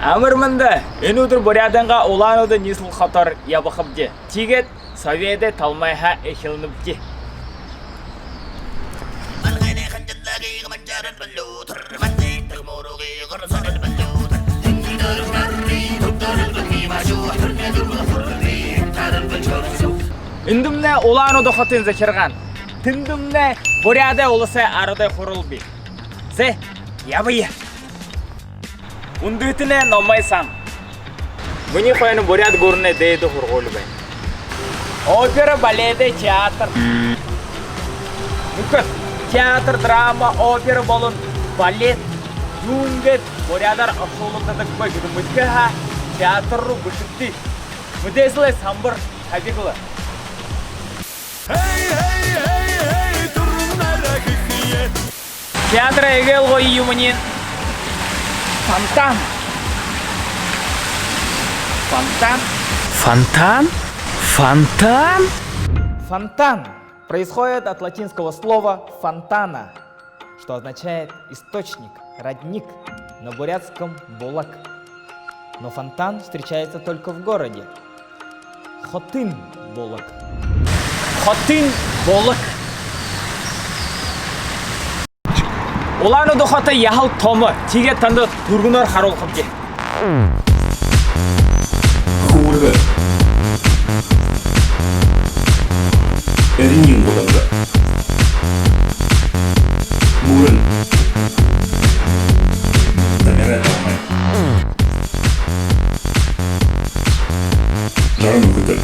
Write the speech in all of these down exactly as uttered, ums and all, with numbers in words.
Амар мэндэ! Энэ үдэр Буряадайнгаа Улаан-Үдэ ниислэл хотоор ябахабди. Тиигээд Советэй талмайһаа эхилнэбди. Эндэмнай Улаан-Үдэ хотын захиргаан. Тэндэмнай Буряадай Уласай Арадай Хурал бии. Зэ, ябая. Үндэһэтэнэй номой сан. Минии хойно Буряад гүрэнэй дээдэ һургуули байна. Опера, баледэй театр. Нүхэд, театр, драма, опера болон балет юун гээд буряадаар оршуулагдадагби гэжэ мэдэхэ һаа, театр руу бэшэгты. Мэдээсэлэй самбар табиглаа. Театрай эгээл гоё юумэниинь фонтан. Фонтан. Фонтан? Фонтан? Фонтан происходит от латинского слова фонтана, что означает источник, родник, на бурятском булаг. Но фонтан встречается только в городе. Хотын булаг. Хотын булаг. Улаан-Үдэ хото яһала томо, тиигээд танда түргэнөөр харуулхабди. Хүүргэ. Эринэй гудамжа. Мүрэн. Дамирай талмай. Жаран үхэтэр.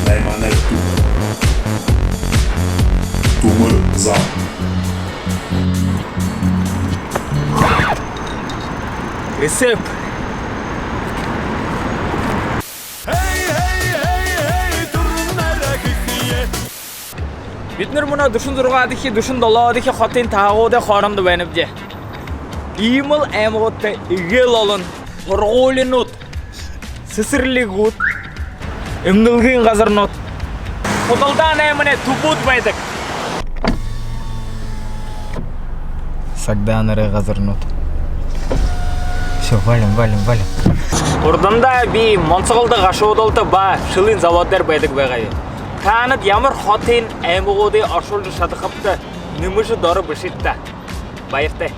Наймаанай түб. Түмэр зам. Эсэб. Бидэнэр мүнөө дүшэн зургаадахи, дүшэн долоодохи хотын таһагуудай хоорондо байнабди. Иимэл аймагуудта эгээл олон һургуулинууд, сэсэрлигүүд, эмнэлгын газарнууд, худалдаанай наймаанай түбүүд байдаг. Сагдаанарай газарнууд. Всё, валим, валим, валим. Урдандаа би монсоголдо, гашуудалда ба шэлын завод дээрэ байдаг байгааб. Таанад ямар хотын аймагуудые оршуулжа шадахабта, нэмэжэ доро бэшыт даа. Баяртай.